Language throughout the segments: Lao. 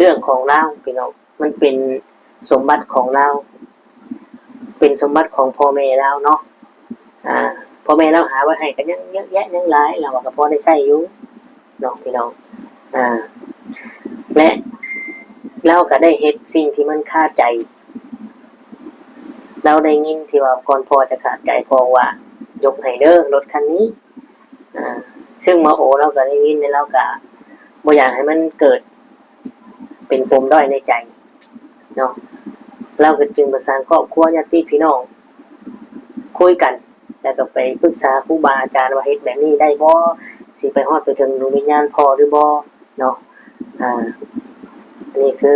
ເລື່ອງຂອງລາວພີ່ນ້ອງ ມັນເປັນສົມບັດຂອງລາວ ເປັນສົມບັດຂອງພໍ່ແມ່ລາວເນາະ. ອາ ພໍ່ແມ່ລາວຫາໄວ້ໃຫ້ກໍຍັງເຍອະແຍະຍັງຫຼາຍ ລາວວ່າກໍພໍໄດ້ໃຊ້ຢູ່ເນາະພີ່ນ້ອງ. ອາ ແລະ ລາວກໍໄດ້ເຮັດສິ່ງທີ່ມັນຄາໃຈ ລາວໄດ້ຍິນທີ່ວ່າກ່ອນພໍ່ຈະຂາດໃຈ ພໍ່ວ່າຍົກໃຫ້ເດີລົດຄັນນີ້. ອາ ຊຶ່ງມາໂອລາວກໍໄດ້ຍິນ ແລະ ລາວກໍບໍ່ຢາກໃຫ້ມັນເກີດເປັນປົມດ້ອຍໃນໃຈເນາະ. ລາວກໍຈຶ່ງປະສານຄອບຄົວ ຍາດຕິພີ່ນ້ອງຄຸຍກັນ ແລ້ວກໍໄປປຶກສາຄູບາອາຈານວ່າເຮັດແບບນີ້ໄດ້ບໍ່? ຊິໄປຮອດໄປເຖິງດວງວິນຍານພໍ່ຫຼືບໍ່ເນາະ? ອາ ອັນນີ້ຄື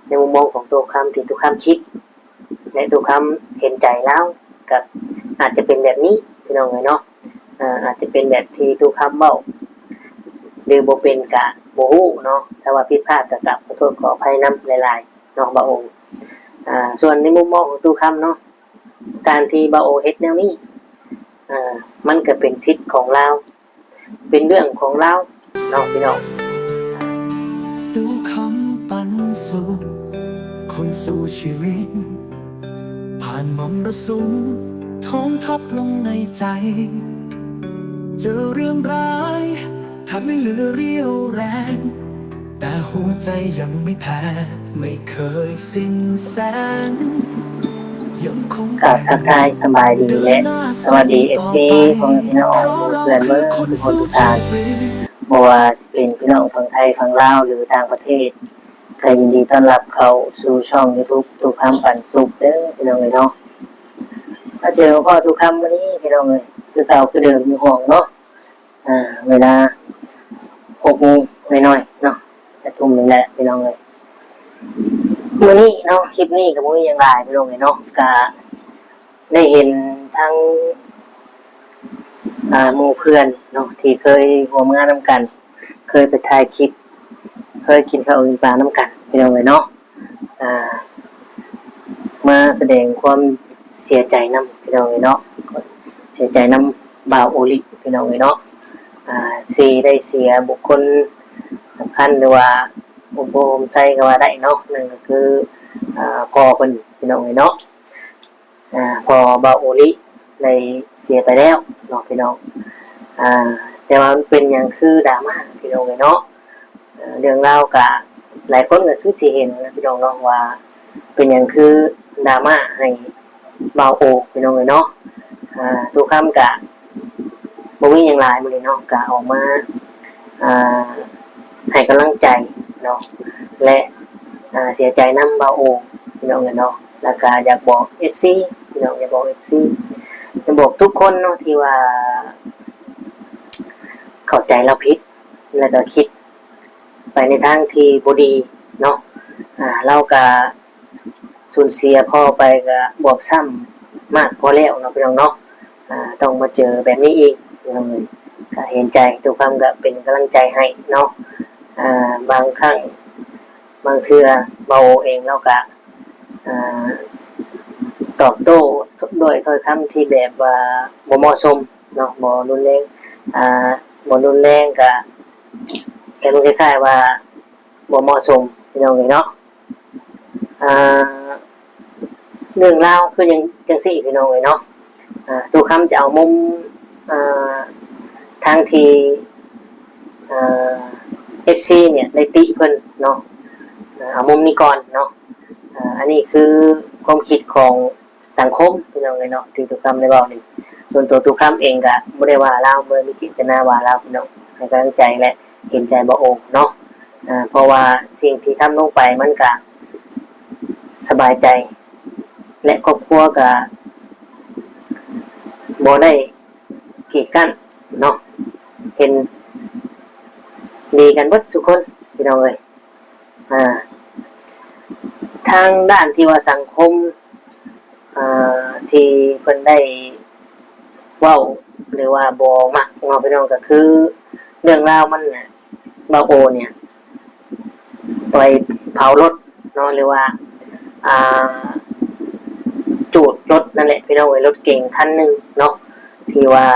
ໃນມຸມມອງຂອງໂຕຄຳທີ່ໂຕຄຳຄິດ ແລະ ໂຕຄຳເຫັນໃຈລາວ ກໍອາດຈະເປັນແບບນີ້ພີ່ນ້ອງເອີຍເນາະ. ອາ ອາດຈະເປັນແບບທີ່ໂຕຄຳເວົ້າ ຫຼືບໍ່ເປັນກະບໍ່ຮູ້ເນາະ. ຖ້າວ່າຜິດພາດກໍກາບຂໍໂທດຂໍອະໄພນຳຫຼາຍໆເນາະບ່າວໂອ. ອາ ສ່ວນໃນມຸມມອງຂອງໂຕຄຳເນາະ ການທີ່ບ່າວໂອເຮັດແນວນີ້ ອາ ມັນກໍເປັນສິດຂອງລາວ ເປັນເລື່ອງຂອງລາວເນາະພີ່ນ້ອງ. ຕູ້ຄຳປັນສຸກ ຄົນສູ້ຊີວິດ ຜ່ານມໍລະສຸມ ທອງທັບລົງໃນໃຈ ເຈີເລື່ອງຮ້າຍ ແທບໄມ່ເຫຼືອຣຽວແຮງ ແຕ່ຫົວໃຈຍັງໄມ່ແພ້ ໄມ່ເຄີຍສິ້ນແສງ ຍັງຄົງ ກາບທັກທາຍສະບາຍດີ ແລະ ສະຫວັດດີ ເອັຟຊີ ພໍ່ແມ່ພີ່ນ້ອງເພື່ອນເບິດທຸກຄົນທຸກທ່ານ ບໍ່ວ່າຊິເປັນພີ່ນ້ອງຝັ່ງໄທ ຝັ່ງລາວ ຫຼືຕ່າງປະເທດ ກໍຍິນດີຕ້ອນຮັບເຂົ້າສູ່ຊ່ອງຢູທູບ ຕູ້ຄຳປັນສຸກເດີພີ່ນ້ອງເອີຍເນາະ. ມາເຈີພໍ່ຕູ້ຄຳມື້ນີ້ພີ່ນ້ອງເອີຍ ຄືເກົ່າຄືເດີມຢູ່ຫ້ອງເນາະ. ອາ ເວລາຫົກໂມງໜ້ອຍໆເນາະ ຈະທຸ່ມນີ້ແຫຼະພີ່ນ້ອງເອີຍ. ມື້ນີ້ເນາະ ຄລິບນີ້ກໍບໍ່ມີຫຍັງຫຼາຍພີ່ນ້ອງເອີຍເນາະ ກະໄດ້ເຫັນທັງ ອາ ໝູ່ເພື່ອນເນາະ ທີ່ເຄີຍຮ່ວມງານນຳກັນ ເຄີຍໄປຖ່າຍຄລິບ ເຄີຍກິນເຂົ້າກິນປານຳກັນພີ່ນ້ອງເອີຍເນາະ. ອາ ມາສະແດງຄວາມເສຍໃຈນຳພີ່ນ້ອງເອີຍເນາະ ເສຍໃຈນຳບ່າວໂອລິພີ່ນ້ອງເອີຍເນາະ ອາ ທີ່ໄດ້ເສຍບຸກຄົນສຳຄັນ ຫຼືວ່າໂຮມໂພໂຮມໄຊກໍວ່າໄດ້ເນາະ. ນັ້ນກໍຄື ອາ ພໍ່ເພິ່ນພີ່ນ້ອງເອີຍເນາະ ອາ ພໍ່ບ່າວໂອລິໄດ້ເສຍໄປແລ້ວເນາະພີ່ນ້ອງ. ອາ ແຕ່ວ່າມັນເປັນຫຍັງຄືດຣາມາພີ່ນ້ອງເອີຍເນາະ ເລື່ອງລາວກະຫຼາຍຄົນກໍຄືຊິເຫັນນະພີ່ນ້ອງເນາະ ວ່າເປັນຫຍັງຄືດຣາມາໃຫ້ບ່າວໂອພີ່ນ້ອງເອີຍເນາະ. ອາ ຕູ້ຄຳກະບໍ່ມີຫຍັງຫຼາຍມື້ນີ້ເນາະ ກະອອກມາ ອາ ໃຫ້ກຳລັງໃຈເນາະ ແລະ ອາ ເສຍໃຈນຳບ່າວໂອພີ່ນ້ອງເອີຍເນາະ. ແລ້ວກະຢາກບອກເອັຟຊີພີ່ນ້ອງ ຢາກບອກເອັຟຊີ ຢາກບອກທຸກຄົນເນາະ ທີ່ວ່າເຂົ້າໃຈລາວຜິດ ແລ້ວກໍຄິດໄປໃນທາງທີ່ບໍ່ດີເນາະ. ອາ ລາວກະສູນເສຍພໍ່ໄປກະບອບຊ້ຳມາກພໍແລ້ວເນາະພີ່ນ້ອງເນາະ. ອາ ຕ້ອງມາເຈີແບບນີ້ອີກ ກະເຫັນໃຈ ຕູ້ຄຳກະເປັນກຳລັງໃຈໃຫ້ເນາະ. ອາ ບາງຄັ້ງບາງເທື່ອເວົ້າເອງລາວກະ ອາ ຕອບໂຕ້ດ້ວຍຖ້ອຍຄຳທີ່ແບບວ່າບໍ່ເໝາະສົມເນາະ ບໍ່ຮຸນແຮງ ອາ ບໍ່ຮຸນແຮງ ກະ ແຕ່ມັນຄ້າຍໆວ່າບໍ່ເໝາະສົມພີ່ນ້ອງເອີຍເນາະ. ອາ ເລື່ອງລາວຄືຈັ່ງ ຈັ່ງຊີ້ພີ່ນ້ອງເອີຍເນາະ. ອາ ຕູ້ຄຳຈະເອົາມຸມ ອາ ທາງທີ່ ອາ ເອັຟຊີເນຍໄດ້ຕິເພິ່ນເນາະ ອາ ເອົາມຸມນີ້ກ່ອນເນາະ. ອາ ອັນນີ້ຄືຄວາມຄິດຂອງ ສັງຄົມພີ່ນ້ອງເອີຍເນາະ ທີ່ຕູ້ຄຳໄດ້ເວົ້ານີ້. ສ່ວນຕົວຕູ້ຄຳເອງກະບໍ່ໄດ້ວ່າລາວ ບໍ່ໄດ້ມີເຈດຕະນາວ່າລາວພີ່ນ້ອງ ໃຫ້ກຳລັງໃຈ ແລະ ເຫັນໃຈບ່າວໂອເນາະ. ອາ ເພາະວ່າສິ່ງທີ່ທຳລົງໄປມັນກະສະບາຍໃຈ ແລະ ຄອບຄົວກະບໍ່ໄດ້ກີດກັ້ນເນາະ ເຫັນດີກັນເບິດສູ່ຄົນພີ່ນ້ອງເອີຍ. ອາ ທາງດ້ານທີ່ວ່າສັງຄົມ ອາ ທີ່ເພິ່ນໄດ້ເວົ້າ ຫຼືວ່າບໍ່ມັກເນາະພີ່ນ້ອງ ກໍຄືເລື່ອງລາວມັນນະ ບ່າວໂອເນຍໄປເຜົາລົດເນາະ ຫຼືວ່າ ອາ ຈູດລົດນັ້ນແຫຼະພີ່ນ້ອງເອີຍ ລົດເກັງຄັນໜຶ່ງເນາະ ທີ່ວ່າ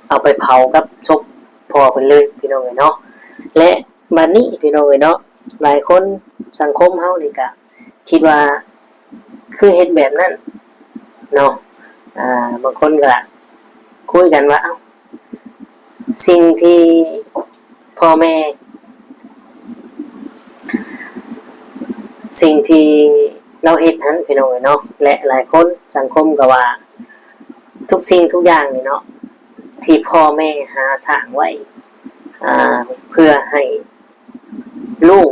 ເອົາໄປເຜົາກັບສົບພໍ່ເພິ່ນເລີຍພີ່ນ້ອງເອີຍເນາະ. ແລະ ບາດນີ້ພີ່ນ້ອງເອີຍເນາະ ຫຼາຍຄົນ ສັງຄົມເຮົານີ້ກະຄິດວ່າຄືເຮັດແບບນັ້ນເນາະ. ອ່າ ບາງຄົນກະຄຸຍກັນວ່າ ເອົ້າ ສິ່ງທີ່ພໍ່ແມ່ ສິ່ງທີ່ລາວເຮັດຫັ້ນ ພີ່ນ້ອງເອີຍເນາະ ແລະ ຫຼາຍຄົນ ສັງຄົມກໍວ່າ ທຸກສິ່ງທຸກຢ່າງນີ້ເນາະ ທີ່ພໍ່ແມ່ຫາສ້າງໄວ້ ອ່າ ເພື່ອໃຫ້ລູກ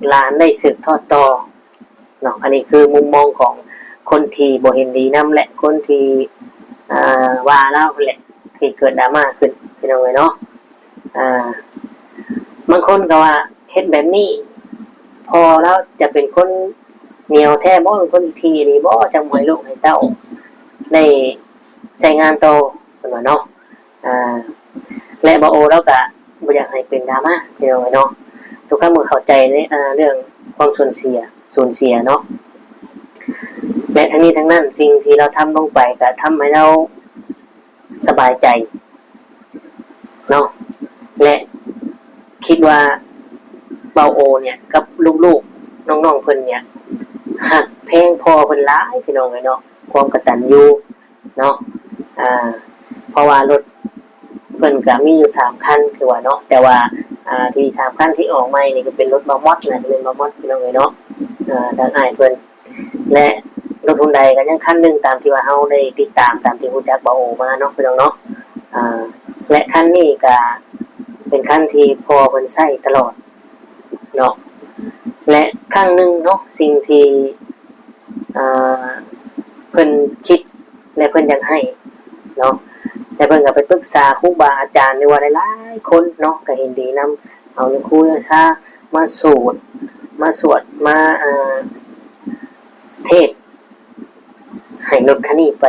ຫຼານໄດ້ສືບທອດຕໍ່ເນາະ. ອັນນີ້ຄືມຸມມອງຂອງຄົນທີ່ບໍ່ເຫັນດີນຳ ແລະ ຄົນທີ່ ອ່າ ວ່າລາວຫັ້ນແຫຼະ ທີ່ເກີດດຣາມາຂຶ້ນ ພີ່ນ້ອງເອີຍເນາະ. ອ່າ ບາງຄົນກໍວ່າເຮັດແບບນີ້ ພໍ່ລາວຈະເປັນຄົນໜຽວແທ້ບໍ່ ເປັນຄົນຂີ້ຖີ່ອີ່ຫຼີບໍ່ ຈັ່ງບໍ່ໃຫ້ລູກໃຫ້ເຕົ້າໄດ້ໃຊ້ງານຕໍ່ ເພິ່ນວ່າເນາະ. ອ່າ ແລະ ບ່າວໂອລາວກະບໍ່ຢາກໃຫ້ເປັນດຣາມາ ພີ່ນ້ອງເອີຍເນາະ. ທຸກຄົນກໍເຂົ້າໃຈໃນ ອ່າ ເລື່ອງຄວາມສູນເສຍ ສູນເສຍເນາະ ແລະ ທັງນີ້ທັງນັ້ນ ສິ່ງທີ່ລາວທຳລົງໄປກະທຳໃຫ້ລາວ ສະບາຍໃຈເນາະ ແລະ ຄິດວ່າບ່າວໂອເນຍກັບລູກໆ ນ້ອງໆ ເພິ່ນເນຍ ຮັກແພງພໍ່ເພິ່ນຫຼາຍ ພີ່ນ້ອງເອີຍເນາະ. ຄວາມກະຕັນຍູເນາະ ອ່າ ເພາະວ່າລົດເພິ່ນກະມີຢູ່ສາມຄັນ ຄືວ່າເນາະ ແຕ່ວ່າ ອ່າ ທີ່ສາມຄັນທີ່ອອກໃໝ່ນີ້ກໍເປັນລົດບ່າວມອດ ໜ້າຈະເປັນບ່າວມອດ ພີ່ນ້ອງເອີຍເນາະ ອ່າ ທາງອ້າຍເພິ່ນ ແລະ ລົດຮຸນໄດກໍຍັງຄັນໜຶ່ງ ຕາມທີ່ວ່າເຮົາໄດ້ຕິດຕາມ ຕາມທີ່ຮູ້ຈັກບ່າວໂອມາເນາະ ພີ່ນ້ອງເນາະ. ອ່າ ແລະ ຄັນນີ້ກໍເປັນຄັນທີ່ພໍ່ເພິ່ນໃຊ້ຕະຫຼອດເນາະ ແລະ ຄັ້ງໜຶ່ງເນາະ ສິ່ງທີ່ ອ່າ ເພິ່ນຄິດ ແລະ ເພິ່ນຢາກໃຫ້ເນາະ ແລະ ເພິ່ນກໍໄປປຶກສາຄູບາອາຈານ ຫຼືວ່າຫຼາຍໆຄົນເນາະ ກໍເຫັນດີນຳ ເອົາຍາຄູຍາຊາມາສູດ ມາສວດ ມາ ອ່າ ເທດ ໃຫ້ລົດຄັນນີ້ໄປ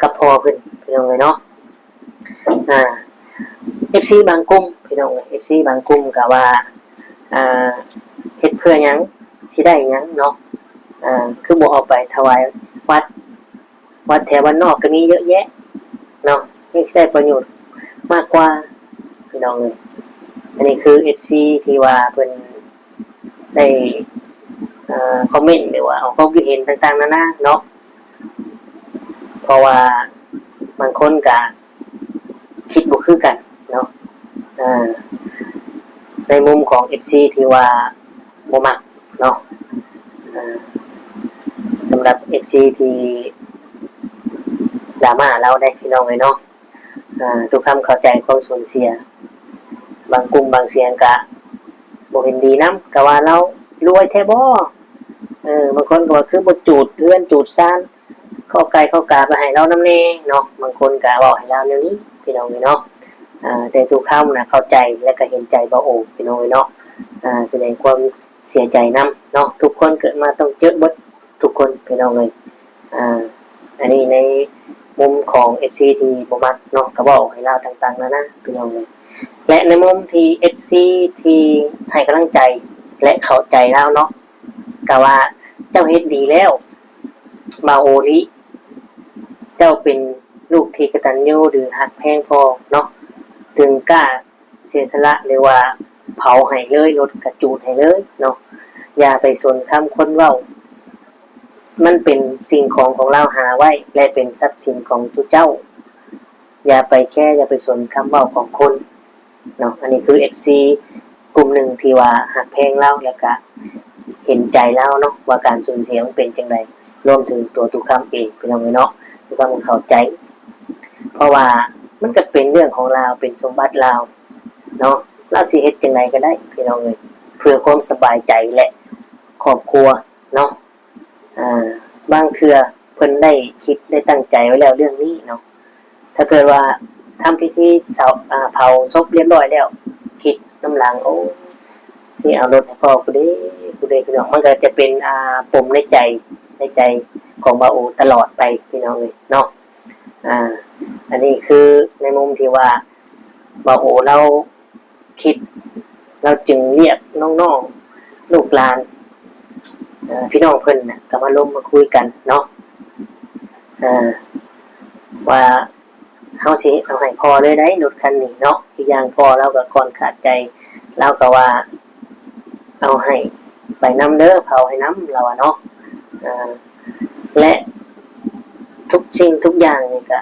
ກັບພໍ່ເພິ່ນ ພີ່ນ້ອງເອີຍເນາະ. ອ່າ ເອັຟຊີບາງກຸ່ມ ພີ່ນ້ອງເອີຍ ເອັຟຊີບາງກຸ່ມກໍວ່າ ອ່າ ເຮັດເພື່ອຫຍັງ ຊິໄດ້ຫຍັງເນາະ ອ່າ ຄືບໍ່ເອົາໄປຖວາຍວັດ ວັດແຖວບ້ານນອກກໍມີເຍອະແຍະເນາະ ຍັງຊິໄດ້ປະໂຫຍດມາກກວ່າ ພີ່ນ້ອງເອີຍ. ອັນນີ້ຄືເອັຟຊີທີ່ວ່າເພິ່ນ ໄດ້ ເອີ ຄອມເມັນ ຫຼືວ່າອອກຄວາມຄິດເຫັນຕ່າງໆນານາເນາະ ເພາະວ່າບາງຄົນກະຄິດບໍ່ຄືກັນເນາະ ເອີ ໃນມຸມຂອງເອັຟຊີທີ່ວ່າບໍ່ມັກເນາະ ເອີ ສຳລັບເອັຟຊີທີ່ດຣາມາລາວເດ້ ພີ່ນ້ອງເອີຍເນາະ. ອ່າ ທຸກຄຳເຂົ້າໃຈຄວາມສູນເສຍ ບາງກຸ່ມບາງສຽງກະບໍ່ເຫັນດີນຳ ກະວ່າລາວລວຍແທ້ບໍ່ ເອີ ບາງຄົນກະວ່າຄືບໍ່ຈູດເຮືອນຈູດຊານ ເຂົ້າໄກ່ເຂົ້າກາໄປໃຫ້ລາວນຳແດ່ເນາະ ບາງຄົນກະເວົ້າໃຫ້ລາວແນວນີ້ ພີ່ນ້ອງເອີຍເນາະ. ອ່າ ແຕ່ທຸກຄຳນະເຂົ້າໃຈ ແລະ ກະເຫັນໃຈບ່າວໂອ ພີ່ນ້ອງເອີຍເນາະ ອ່າ ສະແດງຄວາມເສຍໃຈນຳເນາະ ທຸກຄົນເກີດມາຕ້ອງເຈີເບິດ ທຸກຄົນ ພີ່ນ້ອງເອີຍ ອ່າ ອັນນີ້ໃນມຸມຂອງເອັຟຊີທີ່ບໍ່ມັກເນາະ ກໍເວົ້າໃຫ້ລາວຕ່າງໆນານາ ພີ່ນ້ອງເອີຍ ແລະ ໃນມຸມທີ່ເອັຟຊີທີ່ໃຫ້ກຳລັງໃຈ ແລະ ເຂົ້າໃຈລາວເນາະ ກໍວ່າເຈົ້າເຮັດດີແລ້ວ ບ່າວໂອລິ ເຈົ້າເປັນລູກທີ່ກະຕັນຍູ ຫຼື ຮັກແພງພໍ່ເນາະ ຈຶ່ງກ້າ ເສຍສະຫຼະ ຫຼືວ່າເຜົາໃຫ້ເລີຍ ລົດກະຈູດໃຫ້ເລີຍເນາະ ຢ່າໄປສົນຄຳຄົນເວົ້າ ມັນເປັນສິ່ງຂອງຂອງລາວຫາໄວ້ ແລະ ເປັນຊັບສິນຂອງຕົວເຈົ້າ ຢ່າໄປແຄ ຢ່າໄປສົນຄຳເວົ້າຂອງຄົນເນາະ. ອັນນີ້ຄືເອັຟຊີກຸ່ມໜຶ່ງທີ່ວ່າຮັກແພງລາວ ແລ້ວກະເຫັນໃຈລາວເນາະ ວ່າການສູນເສຍມັນເປັນຈັ່ງໃດ ລວມເຖິງຕົວຕຸຄຳເອງ ພີ່ນ້ອງເອີຍເນາະ ຕຸຄຳກໍເຂົ້າໃຈ ເພາະວ່າມັນກໍເປັນເລື່ອງຂອງລາວ ເປັນສົມບັດລາວເນາະ ລາວຊິເຮັດຈັ່ງໃດກໍໄດ້ ພີ່ນ້ອງເອີຍ ເພື່ອຄວາມສະບາຍໃຈ ແລະ ຄອບຄົວເນາະ. ອ່າ ບາງເທື່ອເພິ່ນໄດ້ຄິດໄດ້ຕັ້ງໃຈໄວ້ແລ້ວເລື່ອງນີ້ເນາະ ຖ້າເກີດວ່າທຳພິທີເສົາ ອ່າ ເຜົາສົບລຽບຮ້ອຍແລ້ວ ຄິດນຳຫຼັງ ໂອ້ ຊິເອົາລົດໃຫ້ພໍ່ກູເດ້ ກູເດ້ ພີ່ນ້ອງ ມັນກໍຈະເປັນ ອ່າ ປົມໃນໃຈ ໃນໃຈຂອງບ່າວໂອຕະຫຼອດໄປ ພີ່ນ້ອງເອີຍເນາະ. ອ່າ ອັນນີ້ຄືໃນມຸມທີ່ວ່າບ່າວໂອລາວ ຄິດ ລາວຈຶ່ງຮຽກນ້ອງໆ ລູກຫຼານ ເອີ ພີ່ນ້ອງເພິ່ນນະ ກໍມາລົມມາຄຸຍກັນເນາະ ເອີ ວ່າເຮົາຊິເອົາໃຫ້ພໍ່ເລີຍໄດ໋ ລົດຄັນນີ້ເນາະ. ອີກຢ່າງພໍ່ລາວກໍກ່ອນຂາດໃຈ ລາວກໍວ່າ ເອົາໃຫ້ໄປນຳເດີ ເຜົາໃຫ້ນຳ ລາວວ່າເນາະ. ເອີ ແລະ ທຸກສິ່ງທຸກຢ່າງນີ້ກະ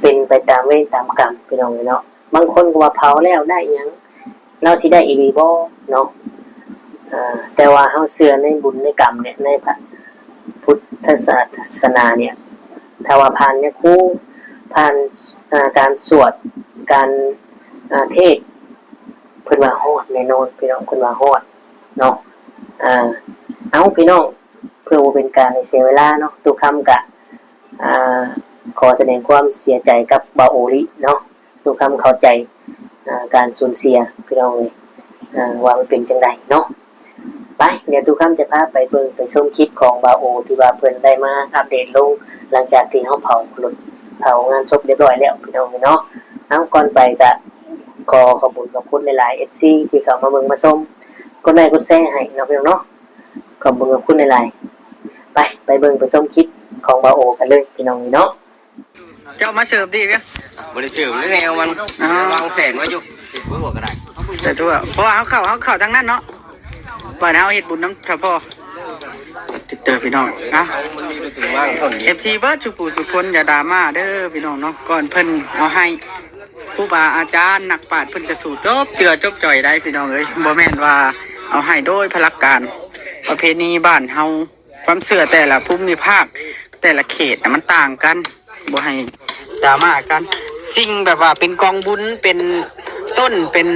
ເປັນໄປຕາມເວນຕາມກຳ ພີ່ນ້ອງເອີຍເນາະ. ບາງຄົນກໍວ່າເຜົາແລ້ວໄດ້ຫຍັງ ລາວຊິໄດ້ອີ່ຫຼີບໍ່ເນາະ. ເອີ ແຕ່ວ່າເຮົາເຊື່ອໃນບຸນໃນກຳເນຍ ໃນພະພຸດທະສາສະໜາເນຍ ຖ້າວ່າຜ່ານຍາຄູ ຜ່ານ ເອີ ການສວດ ການ ເອີ ເທດ ເພິ່ນວ່າຮອດແນ່ນອນ ພີ່ນ້ອງ ເພິ່ນວ່າຮອດເນາະ. ເອົາ ພີ່ນ້ອງ ເພື່ອບໍ່ເປັນການໃຫ້ເສຍເວລາເນາະ ຕຸຄຳກະ ອາ ຂໍສະແດງຄວາມເສຍໃຈກັບບ່າວໂອລິເນາະ. ຕຸຄຳເຂົ້າໃຈ ອາ ການສູນເສຍ ພີ່ນ້ອງເອີຍ ອາ ວ່າມັນເປັນຈັ່ງໃດເນາະ. ໄປ ດຽວຕຸຄຳຈະພາໄປເບິ່ງໄປຊົມຄລິບຂອງບ່າວໂອ ທີ່ວ່າເພິ່ນໄດ້ມາອັບເດດລົງ ຫຼັງຈາກທີ່ເຮົາເຜົາລົດ ເຜົາງານສົບຮຽບຮ້ອຍແລ້ວ ພີ່ນ້ອງເອີຍເນາະ. ເອົາ ກ່ອນໄປກະຂໍຂອບຄຸນຂອບຄຸນຫຼາຍໆ ເອັຟຊີ ທີ່ເຂົ້າມາເບິ່ງມາຊົມ ກົດໄລກົດແຊໃຫ້ເນາະ ພີ່ນ້ອງເນາະ. ຂອບຄຸນຂອບຄຸນຫຼາຍໆ. ໄປ ໄປເບິ່ງໄປຊົມຄລິບຂອງບ່າວໂອກັນເລີຍ ພີ່ນ້ອງເອີຍເນາະ. ເຈົ້າມາເສີບດີເວີຍ ບໍ່ໄດ້ເສີບແລ້ວ ແນວມັນ ອໍ ວາງແຜນໄວ້ຢູ່ ເຮັດບໍ່ກໍໄດ້ ແຕ່ທົ່ວ ເພາະວ່າເຮົາເຂົ້າ ເຮົາເຂົ້າທາງນັ້ນເນາະ ບາດເຮົາເຮັດບຸນນຳເຈົ້າພໍ່ ຕິດເຕີພີ່ນ້ອງ. ເອັຟຊີເບິດສູ່ຜູ້ສູ່ຄົນ ຢ່າດຣາມາເດີພີ່ນ້ອງເນາະ. ກ່ອນເພິ່ນເອົາໃຫ້ ຄູບາອາຈານນັກປາດເພິ່ນກະສູດຈົບເຈືອຈົບຈ່ອຍໄດ໋ ພີ່ນ້ອງເອີຍ. ບໍ່ແມ່ນວ່າເອົາໃຫ້ໂດຍພະຫຼັກການ ປະເພນີບ້ານເຮົາ ຄວາມເຊື່ອແຕ່ລະພູມິພາກ ແຕ່ລະເຂດນະ ມັນຕ່າງກັນ ບໍ່ໃຫ້ດຣາມາກັນ. ສິ່ງແບບວ່າເປັນກອງບຸນ ເປັນຕົ້ນ ເປັນ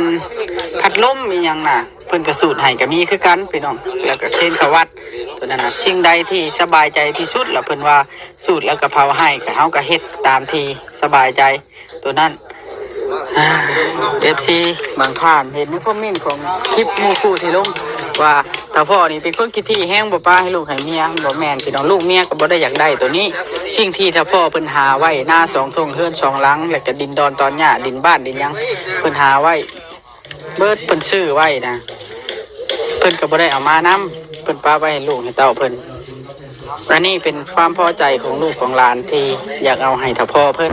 ພັດລົມອີ່ຫຍັງນະ ເພິ່ນກະສູດໃຫ້ກະມີຄືກັນ ພີ່ນ້ອງ. ແລ້ວກະເຄນເຂົ້າວັດ ໂຕນັ້ນນະ ສິ່ງໃດທີ່ສະບາຍໃຈທີ່ສຸດ ລະເພິ່ນວ່າສູດແລ້ວກະເຜົາໃຫ້ ກະເຮົາກະເຮັດຕາມທີ່ສະບາຍໃຈ ໂຕນັ້ນ. ເອັຟຊີບາງທ່ານເຫັນໃນຄອມເມັນຂອງຄລິບໝູ່ຄູ່ທີ່ລົງວ່າ ທ້າວພໍ່ນີ້ເປັນຄົນຂີ້ຖີ່ແຮງ ບໍ່ປະໃຫ້ລູກໃຫ້ເມຍ. ບໍ່ແມ່ນພີ່ນ້ອງ ລູກເມຍກໍບໍ່ໄດ້ຢາກໄດ້ໂຕນີ້. ສິ່ງທີ່ທ້າວພໍ່ເພິ່ນຫາໄວ້ ນາສອງທົ່ງ ເຮືອນສອງຫຼັງ ແລ້ວກໍດິນດອນຕອນຫຍ້າ ດິນບ້ານດິນຫຍັງ ເພິ່ນຫາໄວ້ ເບິດ ເພິ່ນຊື້ໄວ້ນະ ເພິ່ນກໍບໍ່ໄດ້ເອົາມານຳ ເພິ່ນປະໄວ້ໃຫ້ລູກໃຫ້ເຕົ້າເພິ່ນ. ອັນນີ້ເປັນຄວາມພໍໃຈຂອງລູກຂອງຫຼານທີ່ຢາກເອົາໃຫ້ທ້າວພໍ່ເພິ່ນ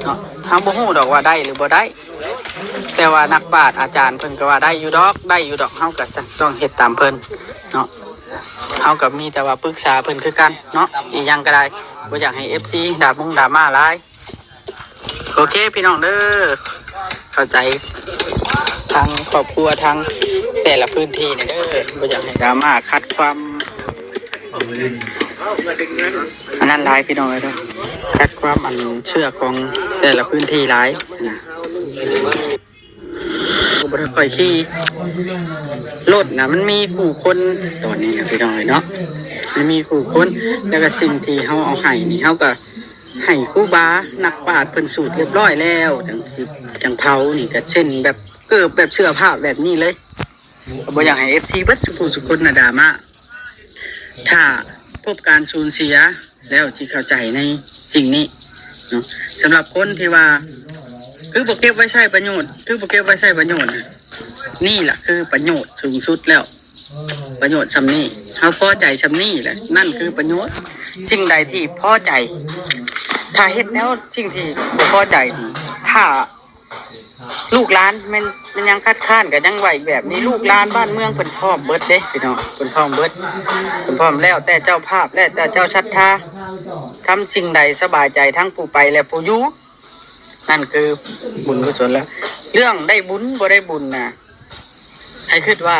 ເນາະ. ເຮົາບໍ່ຮູ້ດອກວ່າໄດ້ຫຼືບໍ່ໄດ້ ແຕ່ວ່ານັກປາດອາຈານເພິ່ນກໍວ່າໄດ້ຢູ່ດອກ ໄດ້ຢູ່ດອກ ເຮົາກໍຕ້ອງເຮັດຕາມເພິ່ນເນາະ. ເຮົາກໍມີແຕ່ວ່າປຶກສາເພິ່ນຄືກັນເນາະ ອີ່ຫຍັງກໍໄດ້ ບໍ່ຢາກໃຫ້ເອັຟຊີດຣາມົງດຣາມາຫຼາຍ. ໂອເຄພີ່ນ້ອງເດີ ເຂົ້າໃຈທາງຄອບຄົວ ທາງແຕ່ລະພື້ນທີ່ນີ້ເດີ ບໍ່ຢາກໃຫ້ດຣາມາ ຂັດຄວາມອັນນັ້ນຫຼາຍພີ່ນ້ອງເອີຍເດີ ຂັດຄວາມອັນເຊື່ອຂອງແຕ່ລະພື້ນທີ່ຫຼາຍນະ. ກໍບໍ່ໄດ້ຄ່ອຍຂີ່ ລົດນະ ມັນມີຄູ່ຄົນ ຕອນນີ້ນະພີ່ນ້ອງເອີຍເນາະ ມັນມີຄູ່ຄົນ. ແລ້ວກໍສິ່ງທີ່ເຮົາເອົາໃຫ້ນີ້ ເຮົາກໍໃຫ້ຄູບານັກປາດເພິ່ນສູດຮຽບຮ້ອຍແລ້ວ ຈັ່ງຊິ ຈັ່ງເຜົາ. ນີ້ກໍເຊັ່ນແບບເກີບ ແບບເສື້ອຜ້າແບບນີ້ເລີຍ. ກໍບໍ່ຢາກໃຫ້ເອັຟຊີເບິດສູ່ຜູ້ສູ່ຄົນນະດຣາມາ ຖ້າພົບການສູນເສຍ ແລ້ວຊິເຂົ້າໃຈໃນສິ່ງນີ້ເນາະ. ສຳລັບຄົນທີ່ວ່າ ຄືບໍ່ເກັບໄວ້ໃຊ້ປະໂຫຍດ ຄືບໍ່ເກັບໄວ້ໃຊ້ປະໂຫຍດນະ ນີ້ລະຄືປະໂຫຍດສູງສຸດແລ້ວ. ປະໂຫຍດສ່ຳນີ້ ເຮົາພໍໃຈສ່ຳນີ້ແຫຼະ ນັ້ນຄືປະໂຫຍດ. ສິ່ງໃດທີ່ພໍໃຈ ຖ້າເຮັດແນວສິ່ງທີ່ບໍ່ພໍໃຈນີ້ ຖ້າ ລູກຫຼານແມ່ນ ແມ່ນຫຍັງຄັດຄ້ານກໍຍັງວ່າອີກແບບນີ້. ລູກຫຼານບ້ານເມືອງເພິ່ນພ້ອມເບິດເດ້ພີ່ນ້ອງ ເພິ່ນພ້ອມເບິດ ເພິ່ນພ້ອມ. ແລ້ວແຕ່ເຈົ້າພາບ ແລ້ວແຕ່ເຈົ້າສັດທາ ທຳສິ່ງໃດສະບາຍໃຈທັງຜູ້ໄປ ແລະ ຜູ້ຢູ່ ນັ້ນຄືບຸນກຸສົນແລ້ວ. ເລື່ອງໄດ້ບຸນບໍ່ໄດ້ບຸນນະ ໃຫ້ຄິດວ່າ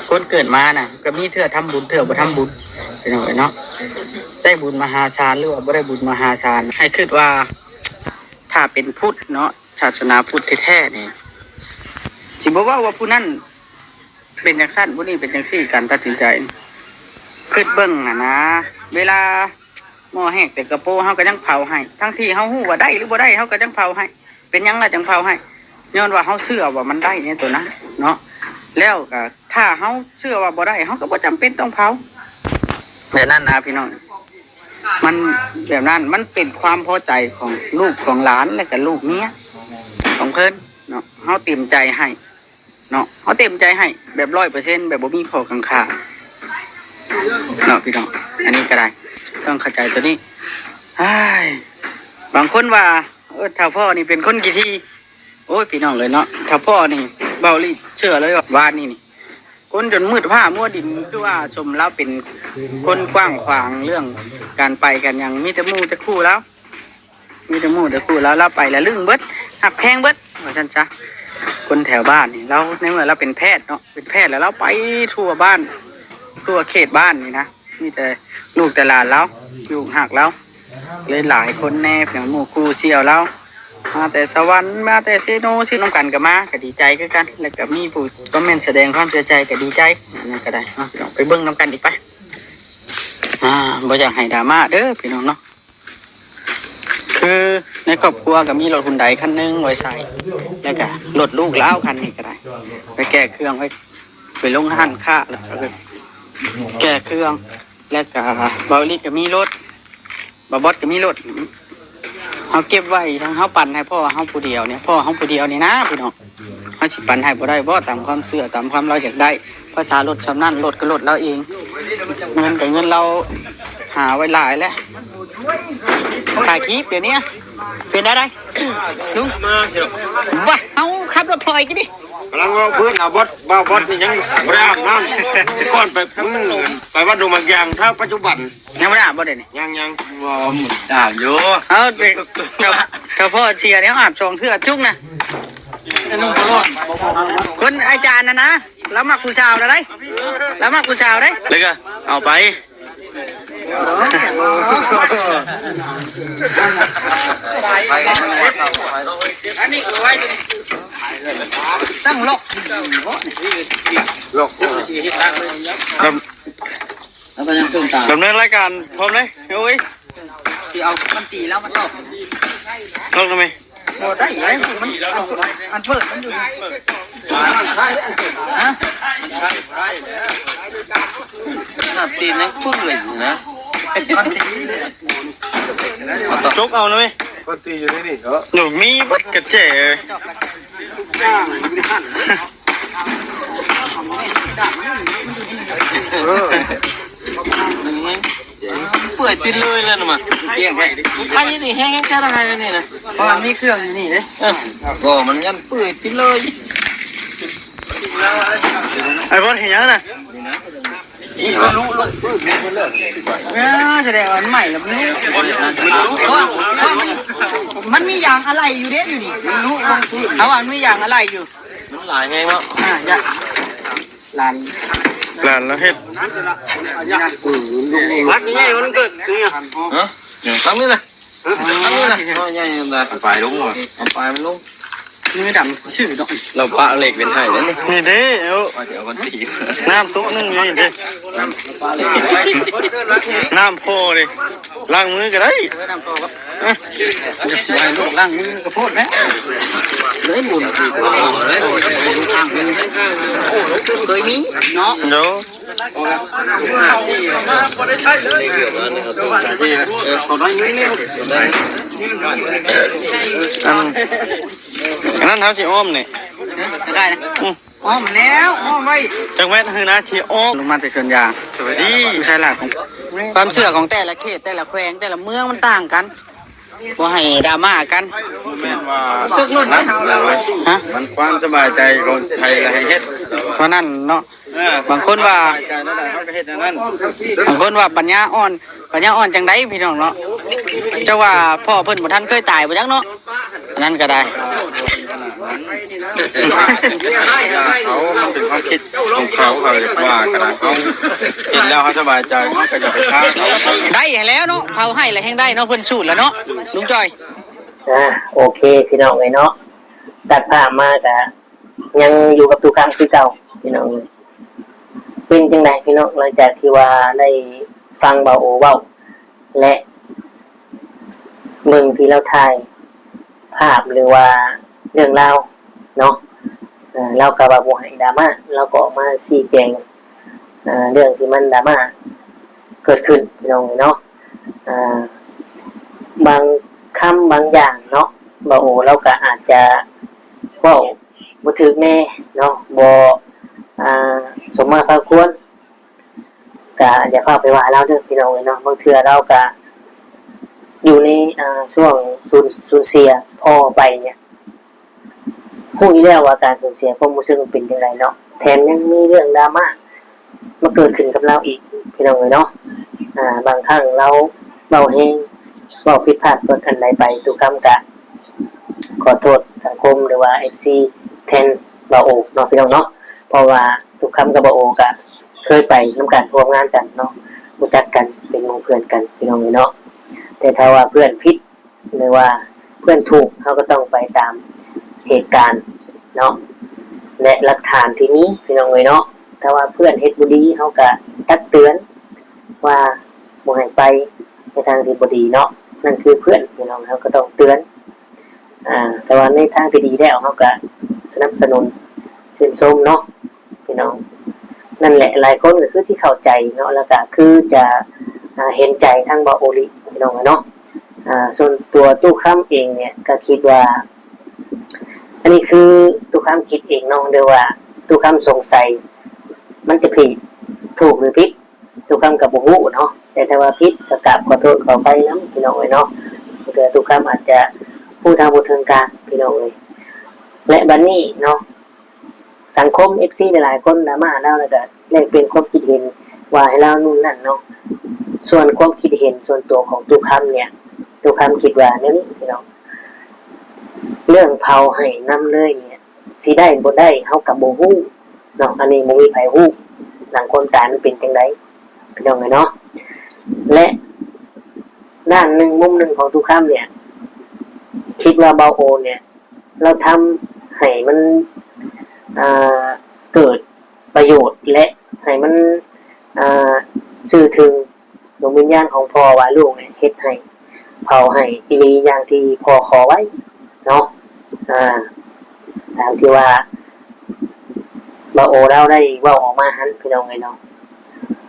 ຄົນເກີດມານະ ກໍມີເທື່ອທຳບຸນ ເທື່ອບໍ່ທຳບຸນ ພີ່ນ້ອງເອີຍເນາະ. ໄດ້ບຸນມະຫາສານ ຫຼືວ່າບໍ່ໄດ້ບຸນມະຫາສານ ໃຫ້ຄິດວ່າ ຖ້າເປັນພຸດເນາະ ສາສະໜາພຸດແທ້ໆນີ້ ຊິບໍ່ເວົ້າວ່າຜູ້ນັ້ນເປັນຈັ່ງຊັ້ນ ຜູ້ນີ້ເປັນຈັ່ງຊີ້. ການຕັດສິນໃຈ ຄິດເບິ່ງຫັ້ນນະ ເວລາໝໍ້ແຫກແຕ່ກະໂປ ເຮົາກໍຍັງເຜົາໃຫ້ ທັງທີ່ເຮົາຮູ້ວ່າໄດ້ຫຼືບໍ່ໄດ້ ເຮົາກໍຍັງເຜົາໃຫ້. ເປັນຫຍັງລະຈັ່ງເຜົາໃຫ້? ຍ້ອນວ່າເຮົາເຊື່ອວ່າມັນໄດ້ໃນໂຕນັ້ນເນາະ. ແລ້ວກໍຖ້າເຮົາເຊື່ອວ່າບໍ່ໄດ້ ເຮົາກໍບໍ່ຈຳເປັນຕ້ອງເຜົາ ແບບນັ້ນນະພີ່ນ້ອງ. ມັນແບບນັ້ນ ມັນເປັນຄວາມພໍໃຈຂອງລູກຂອງຫຼານ ແລະກະລູກເມຍຂອງເພິ່ນເນາະ. ເຮົາເຕັມໃຈໃຫ້ເນາະ ເຮົາເຕັມໃຈໃຫ້ແບບຮ້ອຍເປີເຊັນ ແບບບໍ່ມີຂໍ້ກັງຄາເນາະພີ່ນ້ອງ. ອັນນີ້ກໍໄດ້ ຕ້ອງເຂົ້າໃຈໂຕນີ້. ອ້າຍ ບາງຄົນວ່າ ເອີ ທ້າວພໍ່ນີ້ເປັນຄົນຂີ້ຖີ່. ໂອ້ຍ ພີ່ນ້ອງເອີຍເນາະ ທ້າວພໍ່ນີ້ ເວົ້າລີ້ເຊື່ອເລີຍວ່າວານນີ້ນີ້ ຄົນຈົນມືດຟ້າມົວດິນ ຄືວ່າສົມລາວເປັນຄົນກວ້າງຂວາງເລື່ອງການໄປການຫຍັງ ມີແຕ່ໝູ່ແຕ່ຄູ່ລາວ ມີແຕ່ໝູ່ແຕ່ຄູ່ລາວ ລາວໄປລະລຶ້ງເບິດ ຮັກແພງເບິດວ່າຊັ້ນຊະ. ຄົນແຖວບ້ານນີ້ ລາວ ໃນເມື່ອລາວເປັນແພດເນາະ ເປັນແພດແລ້ວລາວໄປທົ່ວບ້ານ ທົ່ວເຂດບ້ານນີ້ນະ ມີແຕ່ລູກແຕ່ຫຼານລາວ ລູກຮັກລາວ ເລີຍຫຼາຍຄົນແດ່ ເປັນໝູ່ຄູ່ສ່ຽວລາວ ມາແຕ່ສະຫວັນ ມາແຕ່ເຊໂນ ຊື່ນຳກັນກໍມາ ກໍດີໃຈຄືກັນ ແລ້ວກໍມີຜູ້ຄອມເມັນສະແດງຄວາມເສຍໃຈ ກໍດີໃຈ ອັນນັ້ນກໍໄດ້ເນາະ ໄປເບິ່ງນຳກັນອີກໄປ. ອ່າ ບໍ່ຢາກໃຫ້ດຣາມາເດີພີ່ນ້ອງເນາະ ຄືໃນຄອບຄົວກໍມີລົດຮຸນໄດຄັນໜຶ່ງໄວ້ໃຊ້ ແລ້ວກໍລົດລູກລາວຄັນນີ້ກໍໄດ້ ໄປແກ້ເຄື່ອງ ໄປ ໄປລົງຮ້ານຄ້າ ແລ້ວກໍແກ້ເຄື່ອງ ແລ້ວກໍເບົາລີກໍມີລົດ ບ່າວບອດກໍມີລົດ ເຮົາເກັບໄວ້ ທັງເຮົາປັ່ນໃຫ້ພໍ່ເຮົາຜູ້ດຽວນີ້ ພໍ່ເຮົາຜູ້ດຽວນີ້ນະພີ່ນ້ອງ ເຮົາຊິປັ່ນໃຫ້ບໍ່ໄດ້ບໍ່ ຕາມຄວາມເຊື່ອ ຕາມຄວາມລາວຢາກໄດ້ ພາສາລົດຊ່ຳນັ້ນ ລົດກໍລົດລາວເອງ ເງິນກໍເງິນລາວຫາໄວ້ຫຼາຍແລ້ວ ຂາຍຄີບດຽວນີ້ ເປັນໄດ້ໄດ ລຸງ ມາເຊຍ ວ່າ ເຮົາຂັບລົດຖອຍກິນດິ ກຳລັງເວົ້າພື້ນ ເອົາບອດ ບ່າວບອດນີ້ຍັງບໍ່ໄດ້ອາບນ້ຳ ແຕ່ກ່ອນໄປ ມື້ໄປວັດດອງບາງຢາງ ຖ້າປັດຈຸບັນ ຍັງບໍ່ໄດ້ອາບບໍ່ດຽວນີ້? ຍັງ ຍັງ ບໍ່ ອາບຢູ່ ເອົາ ເຈົ້າ ເຈົ້າພໍ່ເສຍແລ້ວອາບສອງເທື່ອຈຸກນະ ຄົນອາຈານນະນະ ລາວມັກຜູ້ສາວລະໄດ໋ ລາວມັກຜູ້ສາວເດ້ ແລ້ວກໍເອົາໄປ ຕັ້ງລັອກ ລັອກ ແລ້ວກໍຍັງເຄື່ອງຕາມ ດຳເນີນລາຍການພ້ອມເລີຍ ໂອ້ຍ ຊິເອົາມັນຕີແລ້ວມັນອອກ ອອກໄດ້ໄໝ? ບໍ່ໄດ້ ໄອ້ມັນ ອັນເປີດມັນຢູ່ ຮະ ໜ້າຕີນຍັງເປື່ອຍຢູ່ນະ ມັນຕີ ຈົກເອົານະເວີຍ ມັນຕີຢູ່ໃນນີ້ເນາະ ໂອ້ ມີເບິດກະແຈ ເອີ ເປື່ອຍຕິດເລີຍແລ້ວນະມາ ກ່ຽງໄວ້ ໃຄນີ້ແຮງໆ ຈະໄດ້ແລ້ວນີ້ນະ ເພາະວ່າມີເຄື່ອງຢູ່ນີ້ເດ້ ເອີ ບໍ່ ມັນຍັນເປື່ອຍຕິດເລີຍ ໄອ້ບອດເຮັດຫຍັງນະ? ເອີ ສະແດງວ່າມັນໃໝ່ແລ້ວ ມັນລຸ ເພາະວ່າ ເພາະວ່າມັນ ມັນມີຢາງອາໄຫຼ່ຢູ່ເດ້ ຢູ່ນີ້ ມັນລຸລົງພື້ນ ເພາະວ່າມັນມີຢາງອາໄຫຼ່ຢູ່ ມັນຫຼາຍແຮງເນາະ ອ່າ ຢາກ ຫຼານ ຫຼານລາວເຮັດ ວັດໃຫຍ່ວັນເກີດນີ້ ຮະ ຕັ້ງນີ້ນະ ຕັ້ງນີ້ນະ ເອົາໃຫຍ່ນະ ເອົາປາຍລົງ ເອົາປາຍມັນລົງ ມືດຳຊື່ດອກ ລາວປະເຫຼັກເປັນໄຫ້ແລ້ວນີ້ ນີ້ເດ້ ເອົາ ວ່າຊິເອົາວັນຕີ ນ້ຳຕົກໜຶ່ງຢູ່ນີ້ເດ້ ນ້ຳພໍເດ້ ລ້າງມືກໍໄດ້ ນ້ຳພໍ ຢາກຊິໃຫ້ລູກລ້າງມືກໍໂພດແຫຼະ ເລີຍບຸນຄືເຄີຍມີເນາະ ໂດ ອັນ ອັນນັ້ນເຮົາຊິອ້ອມນີ້ ໄດ້ນະ ອືມ ອ້ອມແລ້ວ ອ້ອມໄວ້ ຈັກແມ່ນຄືນາຊິອ້ອມ ລົງມາແຕ່ສວນຢາງ ສະບາຍດີ ຢູ່ໃສລະ ຄວາມເຊື່ອຂອງແຕ່ລະເຂດ ແຕ່ລະແຂວງ ແຕ່ລະເມືອງມັນຕ່າງກັນ ບໍ່ໃຫ້ດຣາມາກັນ ແມ່ນວ່າ ຮະ ມັນຄວາມສະບາຍໃຈຂອງໃຜລະໃຫ້ເຮັດ ເທົ່ານັ້ນເນາະ ເອີ ບາງຄົນວ່າ ສະບາຍໃຈແນວໃດເຮົາກໍເຮັດແນວນັ້ນ ບາງຄົນວ່າປັນຍາອ່ອນ ປັນຍາອ່ອນຈັ່ງໃດພີ່ນ້ອງເນາະ ເຈົ້າວ່າພໍ່ເພິ່ນບໍ່ທັນເຄີຍຕາຍບໍ່ຈັກເນາະ ອັນນັ້ນກໍໄດ້ ເຂົາ ມັນເປັນຄວາມຄິດຂອງເຂົາ ເຂົາຢາກວ່າກໍໄດ້ ເຮົາເຮັດແລ້ວເຮົາສະບາຍໃຈ ເຮົາກໍຢ່າໄປຄ້າງເຂົາ ໄດ້ຫັ້ນແຫຼ້ວເນາະ ເຜົາໃຫ້ລະແຮ່ງໄດ້ເນາະ ເພິ່ນສູດລະເນາະ ລຸງຈ້ອຍ ອ່າ ໂອເຄພີ່ນ້ອງເອີຍເນາະ ຕັດພາບມາກະຍັງຢູ່ກັບຕຸກາງຄືເກົ່າພີ່ນ້ອງເອີຍ ເປັນຈັ່ງໃດພີ່ນ້ອງ ຫຼັງຈາກທີ່ວ່າໄດ້ຟັງບ່າວໂອເວົ້າ ແລະ ເບິ່ງທີ່ລາວຖ່າຍພາບ ຫຼືວ່າເລື່ອງລາວເນາະ ເອີ ລາວກໍວ່າບໍ່ໃຫ້ດຣາມາ ລາວກໍອອກມາຊີ້ແຈງ ເອີ ເລື່ອງທີ່ມັນດຣາມາເກີດຂຶ້ນພີ່ນ້ອງເອີຍເນາະ ອ່າ ບາງຄຳບາງຢ່າງເນາະ ບ່າວໂອລາວກໍອາດຈະເວົ້າບໍ່ຖືກແດ່ເນາະ ບໍ່ ອ່າ ສົມມາພາຄວນ ກະຢ່າຟ້າວໄປວ່າລາວເດີພີ່ນ້ອງເອີຍເນາະ ບາງເທື່ອລາວກະຢູ່ໃນ ອ່າ ຊ່ວງສູນ ສູນເສຍພໍ່ໄປນີ້ ຮູ້ຢູ່ແລ້ວວ່າການສູນເສຍຄວາມຮູ້ສຶກມັນເປັນຈັ່ງໃດເນາະ, ແຖມຍັງມີເລື່ອງດຣາມາມາເກີດຂຶ້ນກັບລາວອີກ ພີ່ນ້ອງເອີຍເນາະ. ອາ ບາງຄັ້ງລາວເວົ້າແຮງ ເວົ້າຜິດພາດເປີດອັນໃດໄປ ຕຸຄຳກະຂໍໂທດສັງຄົມ ຫຼືວ່າເອັຟຊີແທນບ່າວໂອເນາະ ພີ່ນ້ອງເນາະ. ເພາະວ່າຕຸຄຳກັບບ່າວໂອກະເຄີຍໄປນຳກັນ ຮ່ວມງານກັນເນາະ, ຮູ້ຈັກກັນ ເປັນໝູ່ເພື່ອນກັນ ພີ່ນ້ອງເອີຍເນາະ. ແຕ່ຖ້າວ່າເພື່ອນຜິດ ຫຼືວ່າເພື່ອນຖືກ ເຮົາກໍຕ້ອງໄປຕາມເຫດການເນາະ ແລະ ຫຼັກຖານທີ່ມີ ພີ່ນ້ອງເອີຍເນາະ. ຖ້າວ່າເພື່ອນເຮັດບໍ່ດີ ເຮົາກໍຕັກເຕືອນວ່າບໍ່ໃຫ້ໄປໃນທາງທີ່ບໍ່ດີເນາະ, ນັ້ນຄືເພື່ອນ ພີ່ນ້ອງ, ເຮົາກໍຕ້ອງເຕືອນ. ອາ ແຕ່ວ່າໃນທາງທີ່ດີແລ້ວ ເຮົາກໍສະໜັບສະໜູນ ຊື່ນຊົມເນາະ ພີ່ນ້ອງ. ນັ້ນແຫຼະ ຫຼາຍຄົນກໍຄືຊິເຂົ້າໃຈເນາະ ແລ້ວກໍຄືຈະ ອາ ເຫັນໃຈທາງບ່າວໂອລິ ພີ່ນ້ອງເນາະ. ອາ ສ່ວນຕົວຕຸຄຳເອງເນຍ ກໍຄິດວ່າ ອັນນີ້ຄືຕຸຄຳຄິດເອງເນາະ ຫຼືວ່າຕຸຄຳສົງໄສ ມັນຈະຜິດ ຖືກ ຫຼື ຜິດ ຕຸຄຳກໍບໍ່ຮູ້ເນາະ. ແຕ່ຖ້າວ່າຜິດກໍກາບຂໍໂທດຂໍອະໄພນຳ ພີ່ນ້ອງເອີຍເນາະ, ບາງເທື່ອຕຸຄຳອາດຈະຮູ້ເທົ່າບໍ່ເຖິງການ ພີ່ນ້ອງເອີຍ. ແລະ ບັດນີ້ເນາະ ສັງຄົມ ເອັຟຊີ ຫຼາຍໆຄົນດຣາມາລາວ ແລ້ວກໍແລກປ່ຽນຄວາມຄິດເຫັນວ່າໃຫ້ລາວນູ່ນນັ້ນເນາະ. ສ່ວນຄວາມຄິດເຫັນສ່ວນຕົວຂອງຕຸຄຳເນຍ ຕຸຄຳຄິດວ່າແນວນີ້ ພີ່ນ້ອງ, ເລື່ອງເຜົາໄຫ້ນຳເລີຍເນຍ ຊິໄດ້ບໍ່ໄດ້ເຮົາກໍບໍ່ຮູ້ເນາະ, ອັນນີ້ບໍ່ມີໃຜຮູ້ ຫຼັງຄວາມຕາຍມັນເປັນຈັ່ງໃດ ພີ່ນ້ອງເອີຍເນາະ. ແລະ ດ້ານໜຶ່ງ ມຸມໜຶ່ງຂອງຕຸຄຳເນຍ ຄິດວ່າບ່າວໂອເນຍ ລາວທຳໃຫ້ມັນ ອ່າ ເກີດປະໂຫຍດ ແລະ ໃຫ້ມັນ ອ່າ ສື່ເຖິງ ດວງວິນຍານຂອງພໍ່ວ່າລູກນີ້ເຮັດໃຫ້ ເຜົາໃຫ້ອີ່ຫຼີຢ່າງທີ່ພໍ່ຂໍໄວ້ເນາະ. ອາ ຕາມທີ່ວ່າບ່າວໂອລາວໄດ້ເວົ້າອອກມາຫັ້ນ ພີ່ນ້ອງເອີຍເນາະ,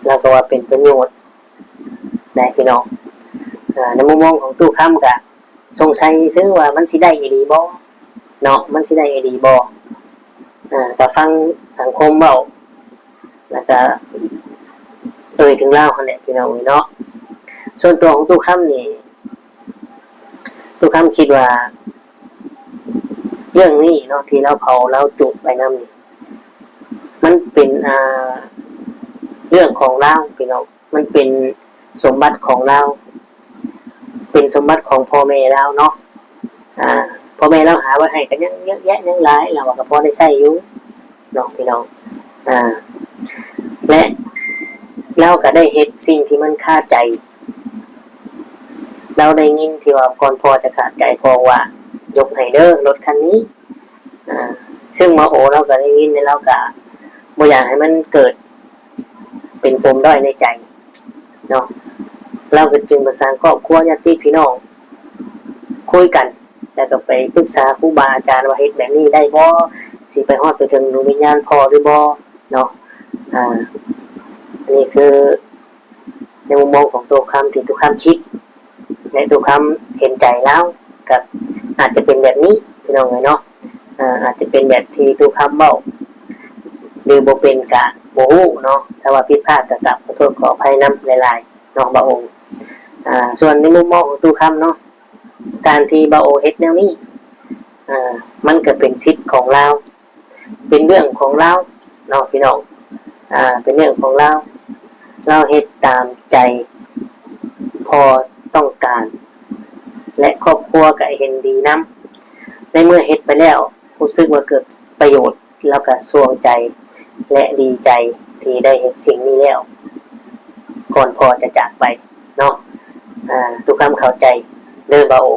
ລາວກໍວ່າເປັນປະໂຫຍດໄດ໋ ພີ່ນ້ອງ. ອາ ໃນມຸມມອງຂອງຕູ້ຄຳກະ ສົງໄສຊື່ວ່າມັນຊິໄດ້ອີ່ຫຼີບໍ່ເນາະ, ມັນຊິໄດ້ອີ່ຫຼີບໍ່? ເອີ ກໍຟັງສັງຄົມເວົ້າ ແລ້ວກໍເອີ່ຍເຖິງລາວຫັ້ນແຫຼະ ພີ່ນ້ອງເອີຍເນາະ. ສ່ວນຕົວຂອງຕູ້ຄຳນີ້ ຕູ້ຄຳຄິດວ່າເລື່ອງນີ້ເນາະ ທີ່ລາວເຜົາລາວຈູດໄປນຳນີ້ ມັນເປັນ ອ່າ ເລື່ອງຂອງລາວ ພີ່ນ້ອງ. ມັນເປັນສົມບັດຂອງລາວ ເປັນສົມບັດຂອງພໍ່ແມ່ລາວເນາະ. ອາ ພໍ່ແມ່ລາວຫາໄວ້ໃຫ້ກໍຍັງເຍອະແຍະ ຍັງຫຼາຍ ລາວວ່າກໍພໍໄດ້ໃຊ້ຢູ່ເນາະ ພີ່ນ້ອງ. ອາ ແລະ ລາວກໍໄດ້ເຮັດສິ່ງທີ່ມັນຄາໃຈ. ລາວໄດ້ຍິນທີ່ວ່າກ່ອນພໍ່ຈະຂາດໃຈ ພໍ່ວ່າຍົກໃຫ້ເດີລົດຄັນນີ້. ອາ ເຊິ່ງໝໍໂອລາວກໍໄດ້ຍິນ ແລະ ລາວກໍບໍ່ຢາກໃຫ້ມັນເກີດເປັນປົມດ້ອຍໃນໃຈເນາະ. ລາວກໍຈຶ່ງປະສານຄອບຄົວ ຍາດຕິພີ່ນ້ອງຄຸຍກັນ ແລ້ວກໍໄປປຶກສາຄູບາອາຈານວ່າເຮັດແບບນີ້ໄດ້ບໍ່? ຊິໄປຮອດໄປເຖິງດວງວິນຍານພໍ່ຫຼືບໍ່ເນາະ? ອາ ອັນນີ້ຄື ໃນມຸມມອງຂອງຕູ້ຄຳທີ່ຕູ້ຄຳຄິດ ແລະ ຕູ້ຄຳເຫັນໃຈລາວ ກໍອາດຈະເປັນແບບນີ້ ພີ່ນ້ອງເອີຍເນາະ. ອາ ອາດຈະເປັນແບບທີ່ຕູ້ຄຳເວົ້າ ຫຼືບໍ່ເປັນກະບໍ່ຮູ້ເນາະ. ຖ້າວ່າຜິດພາດກໍກາບຂໍໂທດຂໍອະໄພນຳຫຼາຍໆເນາະ ບ່າວໂອ. ອາ ສ່ວນໃນມຸມມອງຂອງຕູ້ຄຳເນາະ ການທີ່ບ່າວໂອເຮັດແນວນີ້ ອາ ມັນກໍເປັນສິດຂອງລາວ ເປັນເລື່ອງຂອງລາວເນາະ ພີ່ນ້ອງ. ອາ ເປັນເລື່ອງຂອງລາວ ລາວເຮັດຕາມໃຈພໍ່ຕ້ອງການ ແລະ ຄອບຄົວກໍເຫັນດີນຳ. ໃນເມື່ອເຮັດໄປແລ້ວ ຮູ້ສຶກວ່າເກີດປະໂຫຍດ ລາວກໍຊ່ວງໃຈ ແລະ ດີໃຈທີ່ໄດ້ເຮັດສິ່ງນີ້ແລ້ວ ກ່ອນພໍ່ຈະຈາກໄປເນາະ. ອາ ຕູ້ຄຳເຂົ້າໃຈເດີບ່າວໂອ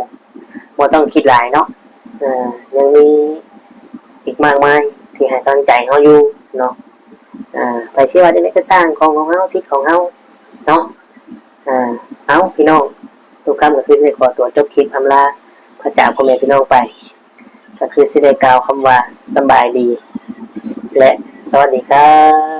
ບໍ່ຕ້ອງຄິດຫຼາຍເນາະ. ເອີ ຍັງມີອີກມາກມາຍທີ່ໃຫ້ກຳລັງໃຈເຮົາຢູ່ເນາະ. ອາ ໃຜຊິວ່າຈັ່ງໃດກໍຊ່າງ ຂອງຂອງເຮົາ ສິດຂອງເຮົາເນາະ. ອາ ເອົາ ພີ່ນ້ອງ ຕູ້ຄຳກໍຄືຊິໄດ້ຂໍຕົວຈົບຄລິບອຳລາພາຈາກພໍ່ແມ່ພີ່ນ້ອງໄປ ກໍຄືຊິໄດ້ກ່າວຄຳວ່າສະບາຍດີ ແລະ ສະຫວັດດີຄັບ.